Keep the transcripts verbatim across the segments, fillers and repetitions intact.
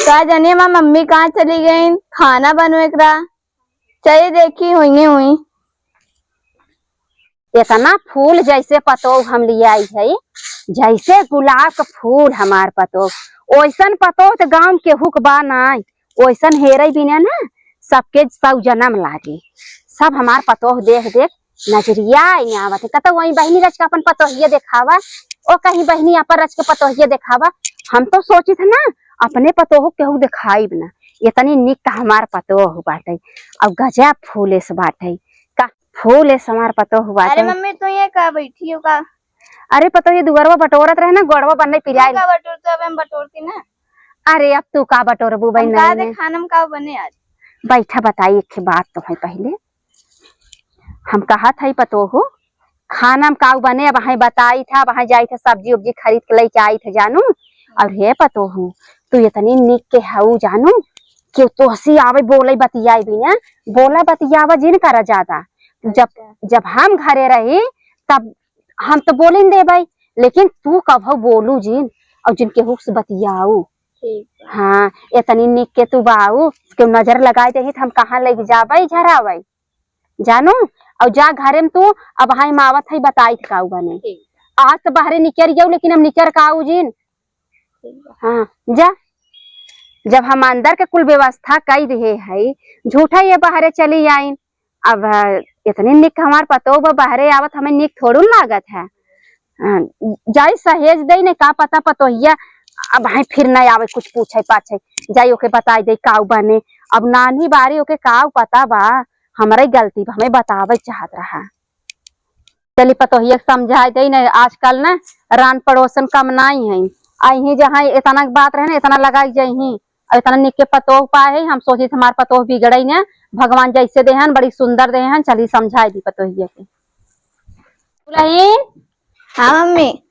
का जाने हमार मम्मी कहाँ चली गईं, खाना बनवे के रहा। चलिए देखी हुई हुई। इतना फूल जैसे पतोह हम लियाई है, जैसे गुलाब का फूल हमार पतोह। ओइसन पतोह तो गाँव में केहू के बा नाई, ओइसन हेरे बिना ना सबके सौ जन्म लागे। सब हमार पतोह देख देख नजरिया आइने आवत है। कतौ वहीं बहिनी रच के अपन पतोहिया देखावा, ओ कहीं बहिनी अपन रच के पतोहिया देखावा। हम तो सोचित है ना अपने पतोह केहू देखाइब ना, इतनी निक हमार पतोह बाटे। अब गजब फूलेस बाटे, का फूलेस हमार पतोह बाटे। अरे मम्मी, तू ये का बैठी हो का? अरे पतोह, ये दुअरवा बटोरत रहे ना, गोड़वा बन्ने तू पिराइल। का बटोरते, अब हम बटोरती ना। अरे अब तू का बटोरबू बहिन, हम का नहीं दे, नहीं। खाना में का बने आज? बैठा, बताई एक ठे बात तो है पहले। हम कहत हई पतोहू, खाना में काऊ बने, अब हई बताई था, अब हई जाई था सब्जी उब्जी खरीद के लेके आई था जानू। और हे पतोहू, तू इतनी निक के हऊ जानू, कि तोहसी आवे बोले बतियाई भी ना, बोला बतियावा जिन करा ज्यादा। जब, अच्छा। जब हम घरे रही तब हम तो बोलिन देबै, लेकिन तू कभौ बोलू जिन और जिन केहू से बतियाऊ। ठीक बा। हाँ, इतनी निक के तू बाऊ, केहू नजर लगाई देही तो हम कहाँ लेके जाबै झरावै। जानू, और जा घरे में तू, अब हाई मावत है बताई काऊ बने। ठीक। आज तो बाहरे निकर जाऊ, लेकिन हम निकर काऊ जिन। ठीक बा। हाँ, जा। जब हम अंदर के कुल व्यवस्था कई दिहे है, झूठा ये बाहरे चली आइन। अब इतनी निक हमार पतोह बा, बाहरे आवत हमें निक थोड़ू लागत है। हाँ, जाई सहेज दे ने, का पता पतोहिया अब हाई फिर ना आवे कुछ पूछे पाछे। जाई ओके बताई दे काऊ बने। अब नानी बारी ओके काऊ पता बा, हमरे गलती बा, हमें बतावे चाहत रहा। चली पतोहिया के समझाई दे ने, आजकल ना रान पड़ोसन कम नाई है। आ इहीं जहाँ इतना के बात रहे ना, इतना लगाई जइहीं। अब इतना निक के पतोह पाए है, हम सोचित हमार पतोह बिगड़े ना, भगवान जैसे देहन, बड़ी सुंदर देहन। चली समझाई दी पतोहिया के। दुलहिन। हाँ मम्मी।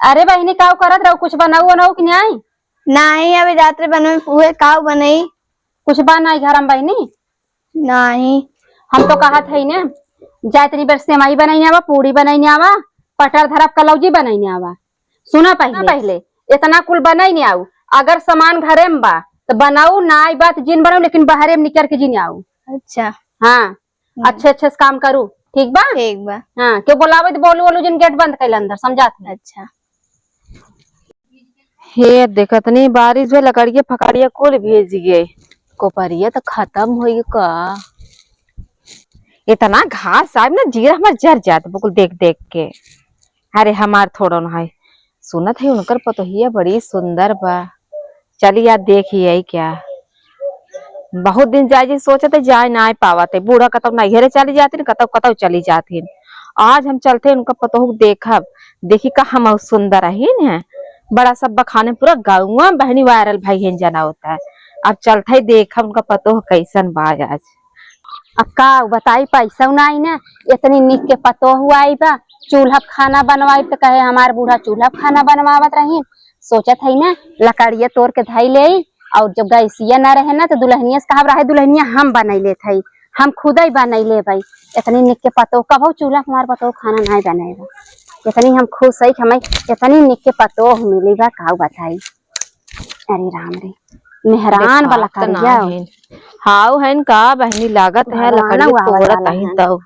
अरे बहिनी, काऊ करत रहो, कुछ बनाऊ वनाऊ कि नाई? नाई, अभी रात रे बनवे उहे काऊ बनई। कुछ बा नाई घर में बहिनी? नाई। हम तो कहत हई ना, जाए तनी बेर सेवई बनई ने आवा, पूड़ी बनई ने आवा, पटर धरब कलौजी बनई ने आवा। सुना पहले, हाँ। पहले इतना कुल बनई ने आऊ, अगर सामान घरे में बा तो बनाऊ, नाई बा तो जिन बनाऊ, लेकिन बाहरे में निकर के जिन आऊ। अच्छा। हाँ, हम्म। अच्छे अच्छे से काम करू, ठीक बा? ठीक बा। हाँ, केहू बोलावे तो बोलू बोलू जिन, गेट बंद कैले अंदर, समझात है। अच्छा। हे देखत नहीं, बारिश भे, लकड़िया फकड़िया कुल भीज गए। कोपरिया तो खत्म होई का। इतना घास आइब ना, जीरा हमार जर जात बिल्कुल देख देख के। अरे हमार थोड़ो ना है, सुनत है उनकर पतोहिया बड़ी सुंदर बा। चली यार देखी है क्या, बहुत दिन जाए जी सोचत है, जाए ना पावत है। बूढ़ा कतौ नैहरे चली जाती न, कतौ कतौ चली जाती। आज हम चलते उनका पतोह देखब, देखी का हम सुंदर अहिन है। बड़ा सब बखाने पूरा गाँव बहिनी वायरल भई है जना होता है। अब चलते ही देखब उनका पतोह कैसन बा आज। अब का बताई, पैसा नाई ना, इतनी निक के पतोह आई बा, चूल्हा पे खाना बनवाई तो कहे हमार बूढ़ा चूल्हा पे खाना बनवावत रही। सोचत है ना, लकड़िया तोड़ के धई ले, और जब गैसिया ना रहे ना तो दुल्हनिया से कहब रहे, दुल्हनिया हम बनई लेत हई, हम खुदई बनई लेबई। इतनी निक के पतोह, कबहू चूल्हा पे हमार पतोह खाना नाई बनाएगा। इतनी हम खुश हई कि हमें इतनी निक के पतोह मिली बा, काऊ बताई। अरे राम रे, मेहरान वाला देखात करिया। नाहीं। हाउ हइन का बहिनी, लागत है भगवान लकड़ी हुआ तोड़त वाला अहिन है। तब।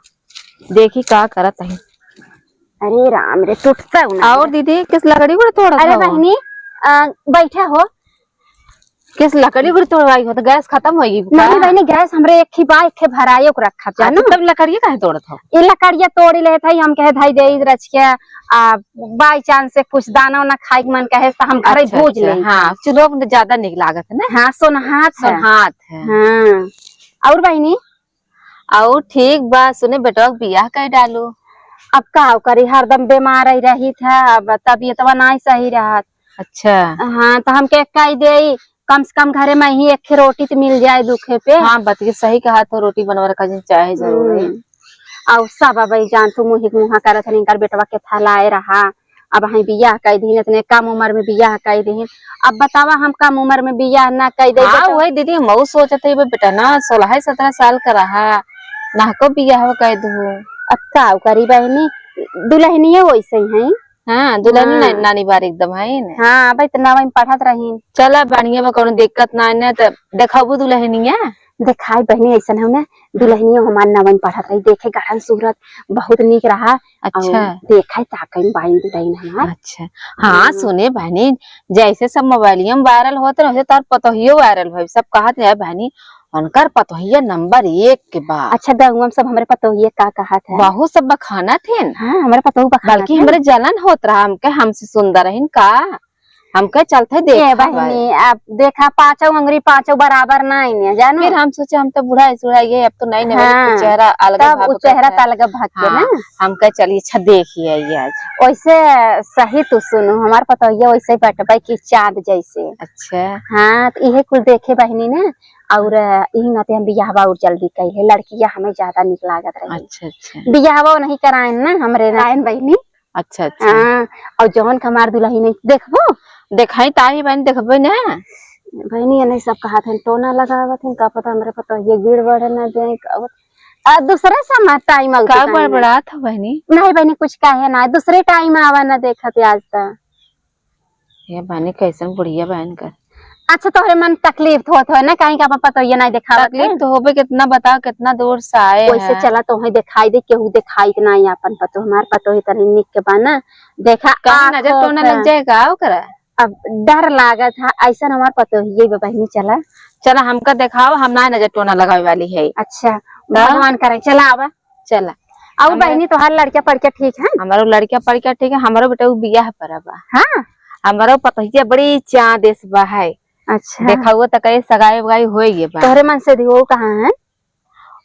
देखी का करत अहिन। अरे राम रे, टूटता हूँ ना और रे। दीदी, किस लकड़ी को तोड़त अरे हो? बहिनी, अ, बैठा हो। किस लकड़ी को तोड़वाई हो? तो गैस खत्म होई का? नहीं बहिनी, गैस हमरे एक ही बा, एक ही भराए को रखा अच्छा, जानू। तब लकड़िया काहे तोड़त हो? ये लकड़िया तोड़ी लेत हई, हम कहे धाई दे रच के, आ, by chance से कुछ दाना उना खाए के मन कहे तो हम घरे अच्छा, भूज अच्छा, लेई। हाँ, चूल्हा में तो ज्यादा निक लागत है ना? हाँ, सोनहात है। सोनहात है। हाँ। और बहिनी? और ठीक बा, सुने बेटवा के बियाह कर डालू। अब का करी, हरदम बीमार ही रही था, अब तबीयतवा नाई सही रहत। अच्छा। हाँ, तो हम के कह दे, कम से कम घरे में ही एक रोटी तो मिल जाए दुखे पे। हाँ, बतिया सही कहा, तो रोटी बनवा रखा जिन चाहे जरूर है। हम्म। और सब अब जान तू मुँह मुँहा करत हन, इनकर बेटवा के थलाए रहा। अब हम बियाह कई दीन, इतने कम उम्र में बियाह कई दीन। अब बतावा, हम कम उम्र में बियाह ना कई दे हाँ, बेटा। वही दीदी, हम सोचत है, बेटा ना सोलह सत्रह साल का रहा, ना को बियाह कई दू। अब का करी बहिनी, दुल्हनिया वैसे ही है। हाँ, दुलहनी हाँ। ना-, नानी बार एकदम है ने। हाँ, अबे त नवई में पढ़त रही। चला, बढ़िया बा, कौनो दिक्कत ना है ना, त देखाबू दुलहनिया? देखाई बहिनी, ऐसन हो ना, दुलहनिया हमार नवई में पढ़त रही, देखे गढ़न सूरत बहुत नीक रहा। अच्छा। और देखाई ताकई बाइन दुलहन हमार। अच्छा। हाँ, हाँ। सुने बहिनी, जैसे सब मोबाइलिया में वायरल होत रहे, वैसे तोर पतोहियो वायरल भई, सब कहत है बहिनी, उनकर पतोहिया नंबर एक के बा। अच्छा, गौवा में सब हमरे पतोहिया का कहत है? बहुत सब बखानत हैं। हाँ, हमरे पतोहू बखानत बल्कि हैं। हमरे जलन होत रहा, हमके हमसे सुंदर हइन का? हमके चलते ए देखा बहिनी, भाई। अब देखा, पाँचों अंगुरी पाँचों बराबर ना आइने, जानो? फिर हम सोचे, हम तो बूढ़ा है, बूढ़ा ये, अब तो नहीं, नहीं, हाँ, चेहरा अलग तब भाव उ चेहरा करता है। त अलग भाग के हाँ, ना। हमके चलिए, अच्छा, देखिए ये आज। वैसे सही तू सुनू, हमार पतोहिया वैसे बटबे की चाँद जैसे। अच्छा। हाँ, त इहे कुल देखे बहिनी ना, और इही नाते हम बियाहवा और जल्दी कइले, लड़किया हमें ज्यादा निक लागत रही। अच्छा, अच्छा। बियाहवा नहीं कराएन ना, हमरे कराएन बहिनी। अच्छा, अच्छा। हाँ, और जौन के हमार दुलहिन है, देखबो? देखाई ताई बहिनी, देखबे ना। बहिनी, एने सब कहत हैं, टोना लगावत हैं, का पता हमरे पतोहिया गिड़ बढ़े ना दें, का पता। आ, दूसरे समय टाइम आउत का टाइम में। बड़बड़ात हो बहिनी? नहीं बहिनी, कुछ कहे ना, दूसरे टाइम आवा ना देखत आज त। ये बहिनी, कैसन बुढ़िया बहिन का। अच्छा, तोहरे मन तकलीफ तो होत होए ना, काहे कि अपन पतोहिया नहीं देखावत तकलीफ है। तो होबे, कितना बताओ, कितना दूर से आए वैसे हैं। चला, तोहे देखाई दे, केहू देखाई के नहीं अपन पतोह, हमार पतोह तनी निक के बा ना, देखा कहीं आँख नजर टोना होत लग है। जाए का ओकरा? अब डर लागत है, ऐसा हमार पतोहिए बा बहिनी, चला। चला, हमका देखाओ, हम ना नजर टोना लगावे वाली है। अच्छा, तो? भगवान करे, चला आवा। चला। और हमरे बहिनी, तोहार लड़का पड़का ठीक है? हमारो लड़का पड़का ठीक है, हमारो बेटा उ बियाह पर बा। हाँ? हमारो पतोहिया बड़ी चाँद एस बा है। अच्छा। देखाओ त कहे सगाई वगाई होए ये बा। तोहरे मन से दिहो कहाँ है?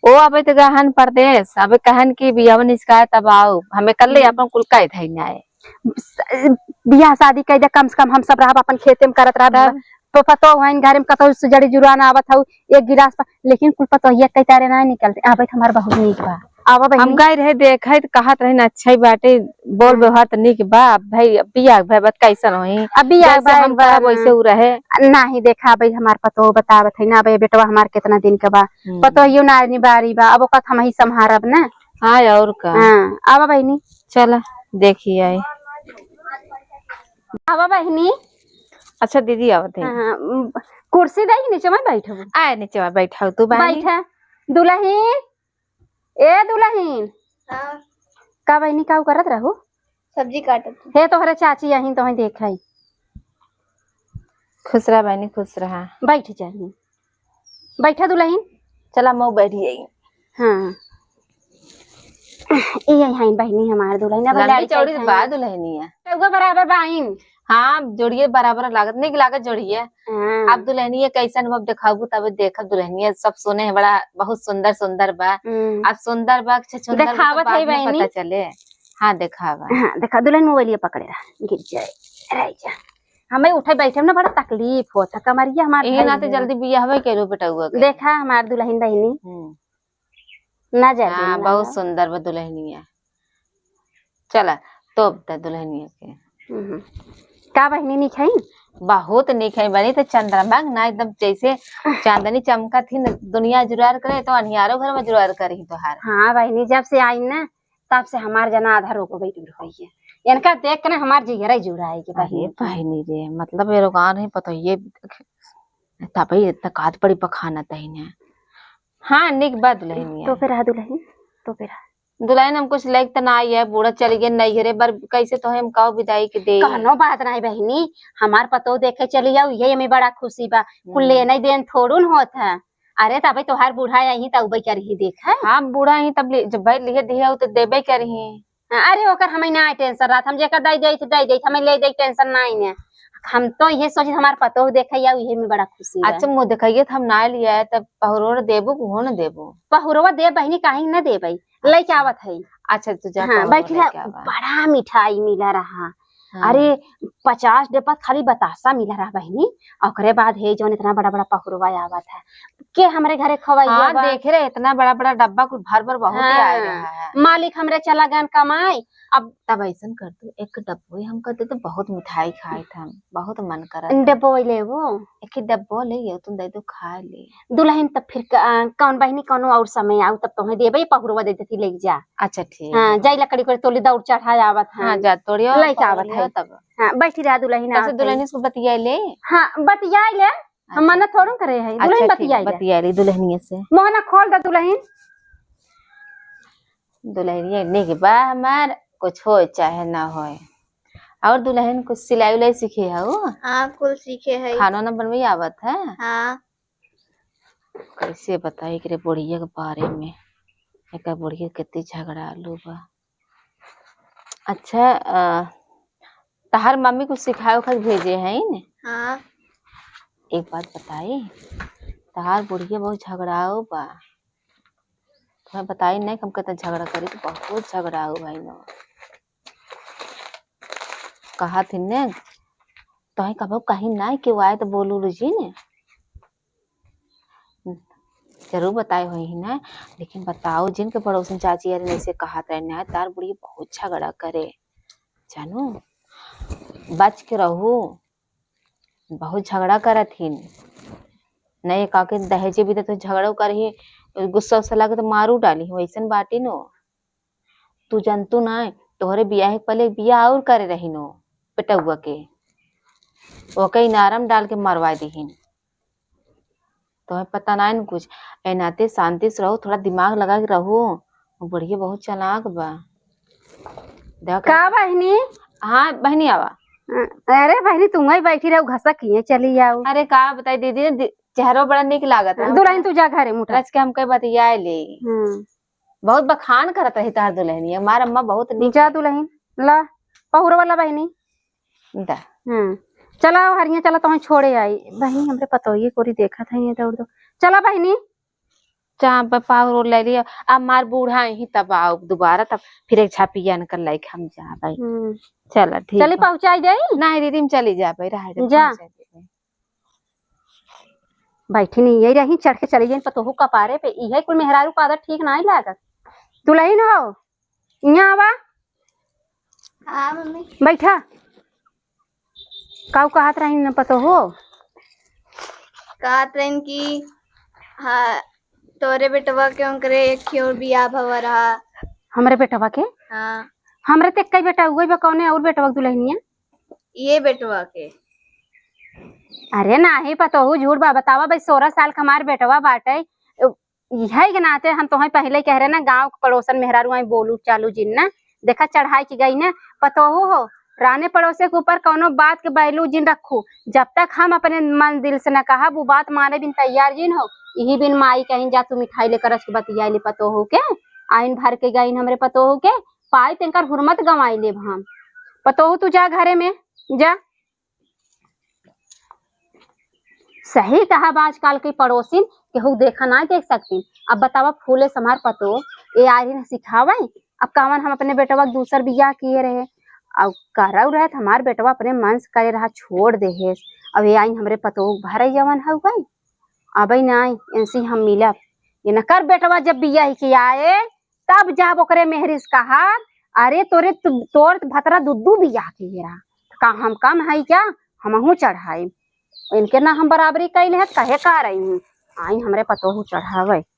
ओ अबे त गहन परदेस, अबे कहन कि बियाह निचकाए तब आओ, हमें कर ले हम्म। अपन कुल का इधर ना आए। स-, बियाह शादी कइ दे, कम से कम हम सब रहब अपन खेते में करत रहब। तब? प-, पतोह हइन, घरे में कतौ से जड़ी जुड़वा ना आवत हऊ, एक गिलास पर, लेकिन कुल पतोहिया कई तारे ना निकलते। आबे त हमार बहुत नीक बा। आवा बहिनी। हम गए रहे देखे त कहत रहे ना, अच्छा ही बाटे, बोल हाँ। व्यवहार त नीक बा। अब भाई, अब बियाह भाई बात कैसन होई? अब बियाह जैसे भाई हम बा करब ना। वैसे उ रहे। नाही देखा भाई, हमार पतोह बतावत है ना, अब ये बेटवा हमार कितना दिन के बा। हम्म। पतोहियो ना निबारी बा, अब ओका हम ही संभारब ना। हाँ, और का? हाँ, आवा बहिनी। चला, देखी आई। आवा बहिनी। अच्छा दीदी, आवत है। हाँ, हाँ, उम, कुर्सी दे, नीचे में बैठबू। आए, नीचे में बैठाओ तू बहिनी। बैठा। दुलहिन, ए दुलहिन। हाँ। का बहिनी, का करत रहू? सब्जी काटत हूँ। हे, तोहरे चाची यहीं तोहे देखाई। खुश रहा बहिनी, खुश रहा। बैठ जाही। बैठा दुलहिन। चला, मऊ बैठ जाई। हाँ। ई आई बहिनी हमार दुलहिन, अब लंबी लड़का चौड़ी खाई। बा दुलहिनिया। रउआ बराबर बाइन। हाँ, जोड़िए बराबर लागत, निक लागत जोड़िए। हाँ। अब दुलहिनिया कैसन बा, अब देखाबू तब देखब दुलहिनिया। सब सुने हैं बड़ा, बहुत सुंदर सुंदर बा। हम्म। अब सुंदर बा, अच्छा सुंदर बा, तो देखावत है बाद में बहिनी। पता चले। हाँ, देखावा। हाँ, देखा दुलहिन, मोबाइलिया पकड़े रहा, गिर जाए, रह जा। हमें उठे बैठे में ना बड़ा तकलीफ होता, कमरिया हमार इहे नाते जल्दी बियाहवे करो बेटउआ के। देखा हमार दुलहिन बहिनी। हम्म। ना जाती हाँ, ना बहुत जाओ। सुंदर बा दुलहिनिया। चला, तोप दे दुलहिनिया के। हम्म। का बहिनी, नीक है? बहुत नीक है बहिनी, तो चंद्रमा ना एकदम जैसे चांदनी चमकत ही न, दुनिया जुरार करे, तो अनियारो घर में जुरार करही तोहार। हाँ बहिनी, जब से आई ना, तब से हमार जना आधा रोको बैठ गई है। इनका देख के ना हमार जिगरा ही जुड़ा है कि अरे बहिनी के। बहिनी रे, मतलब ये रोगान है, पता ये तबे इतना कात बड़ी बखाना तहीने। हाँ, निक बा दुलहिनिया। तो पे रहा दुलहिन, तो पे रहा। दुलहिन हम कुछ लायक त ना आई है, बूढ़ा चल गए नैहरे, बर कैसे तो हम काऊ विदाई के दे। कहनो बात नहीं बहिनी, हमार पतोह देखे चली जाऊ, ये में बड़ा खुशी बा। कुल हम्म। लेने देन थोड़ुन होत है। अरे तबे तोहार बूढ़ा आई तब कर ही देख है। हाँ, बूढ़ा ही तब ले, जब भाई लिए दिया हो तो देबे करही। हाँ, अरे ओकर हमें ना टेंशन रहत, हम जेकर दे देत, दे देत, हमें ले दे टेंशन ना इने। हम तो ये सोचित हमार पतोह देखे या इहे में बड़ा खुशी है। अच्छा, मुँह देखाइए त हम ना लिया है, तब पहुरोर देबू कि हो न देबू? पहुरोवा दे बहिनी, काहे न देबै, लइके अच्छा। आवत है। अच्छा, तू जा हाँ, पहुरोर बैठ जा, लइके आवा। बड़ा मिठाई मिला रहा। हाँ। अरे, पचास डब्बा खाली बतासा मिला रहा बहिनी, ओकरे बाद हे जौन इतना बड़ा बड़ा पहुरवा आवत है, के हमरे घरे खवैया हाँ, बा? देखे रहे, इतना बड़ा बड़ा डब्बा कुल भर भर बहुत हाँ, आए रहा है। मालिक हमरे चला गए कमाई, अब तब ऐसन कर दू, एक डब्बो ही हमका दे दो, बहुत मिठाई खाए थे हम, बहुत मन करत है। डब्बो लेबो? एक ही डब्बो ले, ये तुम दे दो, खा ले। दुलहिन, तब फिर क-, आ, कौन बहिनी, कौनो और समय आऊ, तब तोहे देबे, पहुरवा दे देती, ले जा। अच्छा, ठीक हाँ, है। जाई लकड़ी उकड़ी तोली, दौड़ चढ़ाए आवत हाँ, हैं। जा तोड़ियो, लइके आवत पहुरवा है। तब। हाँ, बैठी रहा दुलहिन, तब से आवत है। दुलहिन से बतिया ले। हाँ, बतिया ले। हम अच्छा, मना थोड़ो करे है, अच्छा, दुलहिन ठीक, बतिया ले। बतिया ले दुलहिनिया से। मोहना खोल दे दुलहिन। दुलहिनिया निक बा हमार, कुछ होए चाहे ना होए। और दुलहिन कुछ सिलाई उलाई सीखे हऊ? हाँ, कुल सीखे है। खाना ना बनवे आवत है? हाँ। कैसे बताई एकरे बुढ़िया के बारे में, एकर बुढ़िया कितनी झगड़ालू बा। अच्छा, अ, तहार मम्मी कुछ सिखाए उखाए भेजे हैं न? हाँ। एक बात बताई, तहार बुढ़िया बहुत झगड़ाऊ बा। तुम्हें बताई नहीं, हम कितना झगड़ा करी, तो बहुत झगड़ाऊ भाई न। कहा थी ने, तोहे कबो कहीं ना कि वो आए तो बोलू लो जी ने। जरूर बताए होई ही ना, लेकिन बताओ जिनके पड़ोसन चाची यार ने से कहत रहे ना, तार बुढ़िया बहुत झगड़ा करे, जानू, बच के रहू, बहुत झगड़ा करत हिन। नहीं काके दहेजे भी तो झगड़ा कर ही, गुस्सा उस्सा लगे तो मारू डाली ही, वैसन बाटी नो। तू जनतू ना, तोहरे बियाह के पहले बियाह और करे रहिन ओ बेटउआ के, ओके इनारम डाल के मरवा दीहिन। तोहे पता ना न कुछ। ए नाते शांति से रहो, थोड़ा दिमाग लगा के रहो। वो बुढ़िया बहुत चालाक बा। देख का बहिनी? हाँ बहिनी, आवा। अरे बहिनी, तुम ही बैठी रहो, घसा किए चली आओ। अरे का बताई दीदी, दि-, चेहरो बड़ा निक लागत है। दुलहिन तू जा घरे मुठा। रच के हमके बतियाए ले। हम्म। बहुत बखान करत रही तार दुलहिनिया, हमार अम्मा बहुत निक। जा दुलहिन, ला, पहुरवा ला बहिनी। दा। हम्म, चला हरिया, चला तोहे छोड़े आई। बहिनी, हमरे पतोहिए कोरी देखत है, ये दौड़ दो। चला बहिनी। चाह प-, पाउर ले लिया, अब मार बूढ़ा ही तब आओ दोबारा, तब फिर एक छापिया न कर लाइक हम जा भाई। हम्म। चला, ठीक चली बा। पहुँचाई दे। नहीं दीदी, हम चली जा भाई, रह दे, जा। पहुँचाई दे। बैठी नहीं, यही रही, चढ़ के चली गई पतोहू कपारे पे। इहे कुल मेहरारू का आदत ठीक नाहीं लागत। दुलहिन हो, इहाँ आवा। हाँ, मम्मी। बैठा। काऊ कहत रही न पतोहू? कहत रही कि हाँ, तोरे बेटवा के उनकरे एक ही और बियाह भवा रहा। हमरे बेटवा के? हाँ। हमरे ते कई बेटा हुए बा, कौने और बेटवा के दुलहिनिया? ये बेटवा के। अरे नाही पतोहू, झूठ बा, बतावा भाई, सोरह साल का हमार बेटवा बाटे। इहे के नाते हम तोहे पहिले कह रहे ना, गाँव के पड़ोसन मेहरारू आई बोलू चालू जिन ना, देखा चढ़ाई की गई ना। पतोहू हो, राने पड़ोसे के ऊपर कौनो बात के value जिन रखू। जब तक हम अपने मन दिल से न कहब, उ बात माने बिन तैयार जिन हो। इही बिन माई कहिन, "जा तू मिठाई लेकर रच के बतिया ले पतोहू के, आइन भर के गइन हमरे पतोहू के, पाई तेंकर हुरमत गंवाई लेब हम।" पतोहू तू जा घरे में, जा। सही कहब, आजकल के पड़ोसिन केहू देखा ना देख सकतीन। अब बतावा, फूले समार पतो, ए आइन सिखावे। अब कवन हम अपने बेटवा के दूसर बियाह किए रहे, अब करऊ रहे त हमार बेटवा अपने मन से करे रहा, छोड़ देहेस। अब ए आइन हमरे पतो भरे जवन हउ गई, अबे ना इनसे हम मिलब। ये न कर बेटवा, जब बियाह के आए, तब जब ओकरे मेहरी से कहा, "अरे तोरे तु-, तोर भतरा दुद्दू बियाह के रहा, का हम कम है क्या? हमहू चढ़ाई, इनके ना हम बराबरी कैले है, कहे का रही हूँ, आई हमरे पतोहू चढ़ावे।"